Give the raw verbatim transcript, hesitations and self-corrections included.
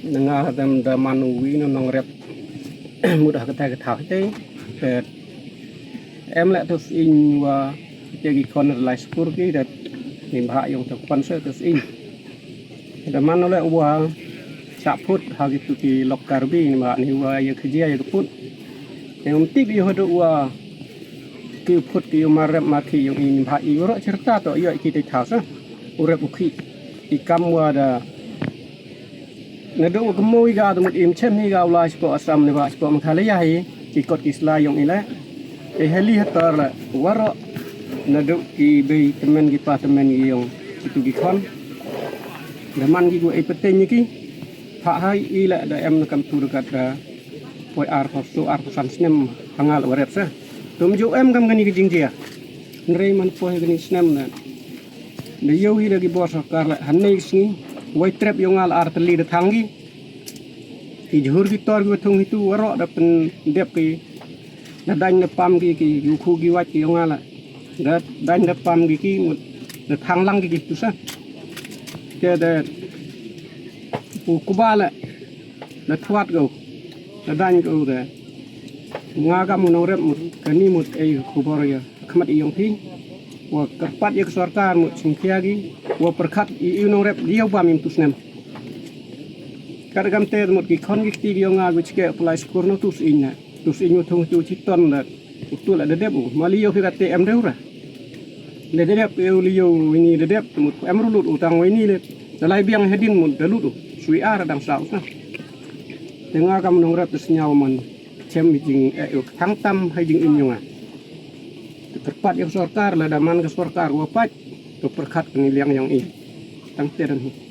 Nga dam da man u wi no nongrep mut ha kata ka thaw te. Te em le tu sing wa te ki khon lai skur ki da ni bha yong te khon se tu sing. Da man le wa sa phut ha ki tu ki lok Karbi ni bha ni wa ya khajia ya ka phut. Te um tip yu hadu wa ki phut ki yu ma rep ma khi yong i ni bha i ro chirta to yo ki te thaw sa. U rep u khi i kam wa da Nadooh wa kynmoo i ka, da mut im chem hi ka u lai spah Assam ne wa spah Meghalaya hi, ki kot ki sla yong i le. Te heli hatar le, waroh nadooh ki bei tymmen ki pa tymmen ki yong kitu ki khon. Da man ki ko e pateng ki. Pha hai i le da em na kam tu dekat da poi ar phaw so ar phaw san snem ha nga le wa rep sa. Tum ju em kam kani ka jingjia. Hynrei man poi kani snem na. Da yoh hi da ki bor sorkar le, hangne ki sngi, wai trep yong nga le ar tylli da thang ki. Ki jhur ki tor ki wa thung hitu waroh da pyndep ki, da daiñ da pam ki, ki yu khu ki wait ki yong nga le. Da daiñ da pam ki ki, mut da thang lang ki ki tu sa. Ke da u kuba le, da thwat ko, da daiñ ko da. Nga kam u nongrep mut, kani mut e khubor ya khmat i yong phi. Wa kyrpad ya ka sorkar mut sngkhia ki, wa pyrkhat i, i nongrep di yow bam im tu snem. Kat kam te mut ki khon ki kti ki yong nga wi chike pulai skur no tu sing na. Tu sing u thung tu chiton da. U tu la da dep u. Mali yow phi kat te em deu ra. Le da dep yow li yow wi ni da dep mut em ru lut u tang wi ni le. Da lai biang hedin mut da lut u. Sui ar dang sa u sa. Te nga kam nongrep te sñiaw man. Chem i jing e u thang tam hai jing im yong nga. Te kyrpad yong sorkar le da man ka sorkar wa pait. To pyrkhat ni liang yong i. Tang te dan hi.